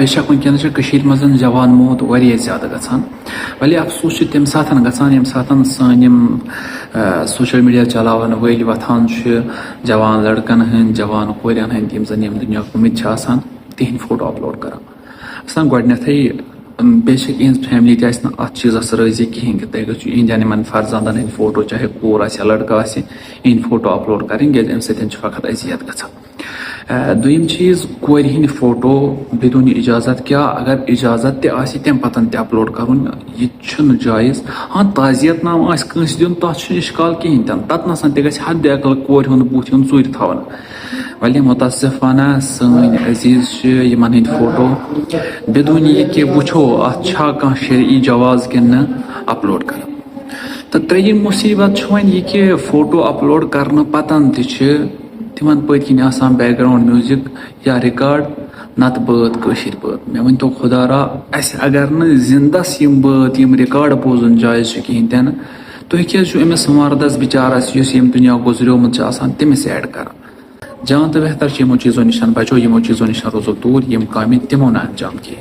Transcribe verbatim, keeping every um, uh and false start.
بے شک وٕنکیٚنَس چھِ کٔشیٖرِ منٛز جوان موت واریاہ زیادٕ گژھان۔ ولی افسوٗس چھِ تَمہِ ساتہٕ گژھان، ییٚمہِ ساتہٕ سٲنۍ یِم سوشل میڈیا چلاوَن وٲلۍ وۄتھان چھِ، جوان لڑکن ہٕنٛدۍ، جوان کورٮ۪ن ہٕنٛدۍ، یِم زن ییٚمہِ دُنیا گٔمٕتۍ چھِ آسان، تِہنٛدۍ فوٹو اپلوڈ کران۔ آسان گۄڈٕنٮ۪تھٕے، بے شک یِہنٛز فیملی تہِ آسہِ نہٕ اتھ چیٖزس رٲضی کِہینۍ تہِ، تُہۍ گٔژھِو یِہنٛدٮ۪ن یِمن فرزندن ہٕنٛدۍ فوٹو، چاہے کوٗر آسہِ یا لڑکہٕ آسہِ، یِہنٛدۍ فوٹو اپلوڈ کرٕنۍ، کیازِ امہِ سۭتۍ چھُ فقط اذیت گژھان۔ آ، دوٚیِم چیٖز، کورِ ہٕنٛدۍ فوٹو بدون اجازت، کیٛاہ اگر اجازت تہِ آسہِ تَمہِ پتہٕ تہِ اپلوڈ کرُن، یہِ چھُنہٕ جایز۔ ہاں، تعزیت نامہٕ آسہِ کٲنٛسہِ دیُن، تَتھ چھُنہٕ اشکال کِہیٖنۍ تہِ نہٕ، تَتھ نَسَن تہِ گژھِ حد اقل کورِ ہُنٛد بُتھ یُن ژوٗرِ تھاونہٕ۔ ولی متاسفانہ سٲنۍ عزیٖز چھِ یِمن ہٕنٛدۍ فوٹو بدون یہِ کہِ وٕچھو اَتھ چھا کانٛہہ شرعی جواز کِنہٕ نہٕ اپلوڈ کران۔ تہٕ ترٛیٚیِم مُصیٖبت چھُ وۄنۍ یہِ کہِ فوٹو اپلوڈ کرنہٕ پتن تہِ چھِ تِمن پٔتۍ کِنۍ آسان background music یا record، نتہٕ بٲتھ، کٲشِر بٲتھ۔ مےٚ ؤنۍتو خۄدا را، اَسہِ اگر نہٕ زِندس یِم بٲتھ، یِم record بوزُن جایز چھُ کِہیٖنۍ تہِ نہٕ، تُہۍ کیٛازِ چھِو أمِس مردس بِچارس، یُس ییٚمہِ دُنیا گُزریومُت چھُ آسان، تٔمِس add کران؟ جان تہٕ بہتر چھُ یِمو چیٖزو نِش بچو، یِمو چیٖزو نِش روزو دوٗر، یِم کامہِ تِمو نہٕ انجام کِہیٖنۍ۔